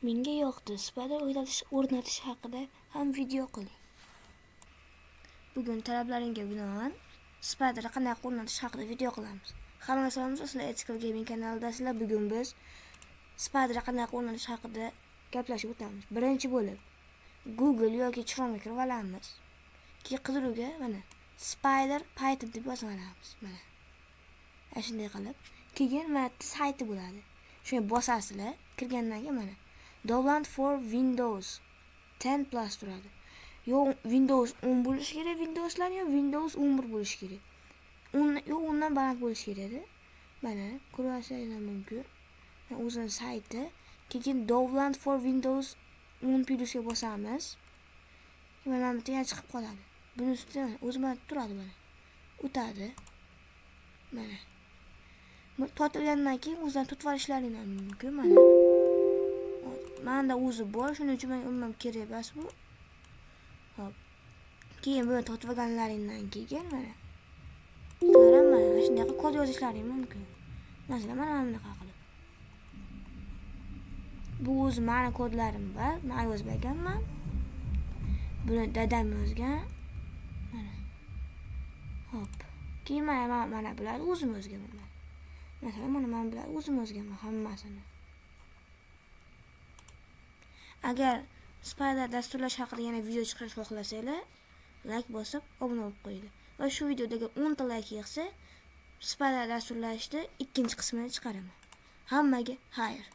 Menga yoqdi. Spider o'rnatish haqida ham video qiling. Bugun talablaringga binoan Spiderni qanday o'rnatish haqida video qilamiz. Hammaga salom, sizlar Ethical Gaming kanalidasizlar. Bugun biz Spiderni qanday o'rnatish haqida gaplashib o'tamiz. Birinchi bo'lib Google yoki Chrome'ga kirib olamiz. Keyin qidiruvga mana Spider Python deb yozib olamiz. Mana. Ana shunday qilib. Keyin mana sayti bo'ladi. Shunga bosasizlar. Kirgandan keyin mana Download for Windows 10 Plus turadi. Yo Windows 10 bo'lishi kerak Windowslar, yo Windows 11 bo'lishi kerak. 10 yo 10dan baland bo'lishi kerak edi. Mana ko'rasizlar mumkin. O'zini sayti. Keyin Download for Windows 10 Plusga bosamiz. Mana bu yerda chiqib qoladi. Buni ustida o'zi mana turadi mana. O'tadi. Mana. Bu tortilgandan keyin o'zidan tutib olishlaring ham mumkin mana. Menda o'zi bor, shuning uchun menga umuman kerak emas bu. Hop. Keyin buni tortib olganlaringdan keyin mana sizlar ham mana shunday qilib kod yozishlaring mumkin. Masalan, mana bunaqa qilib. Bu o'zi mani kodlarim bor, men yozib olganman. Buni dadam yozgan. Mana. Hop. Keyin mana bularni o'zim yozganman. Masalan, mana bularni o'zim yozganman hammasini. Agar Spider dasturlash haqida yana video chiqarish xohlasanglar, like bosib, obuna bo'lib qo'yinglar. Va shu videodagi 10 ta like yig'sa, Spider dasturlashni ikkinchi qismini chiqaraman. Hammaga xayr.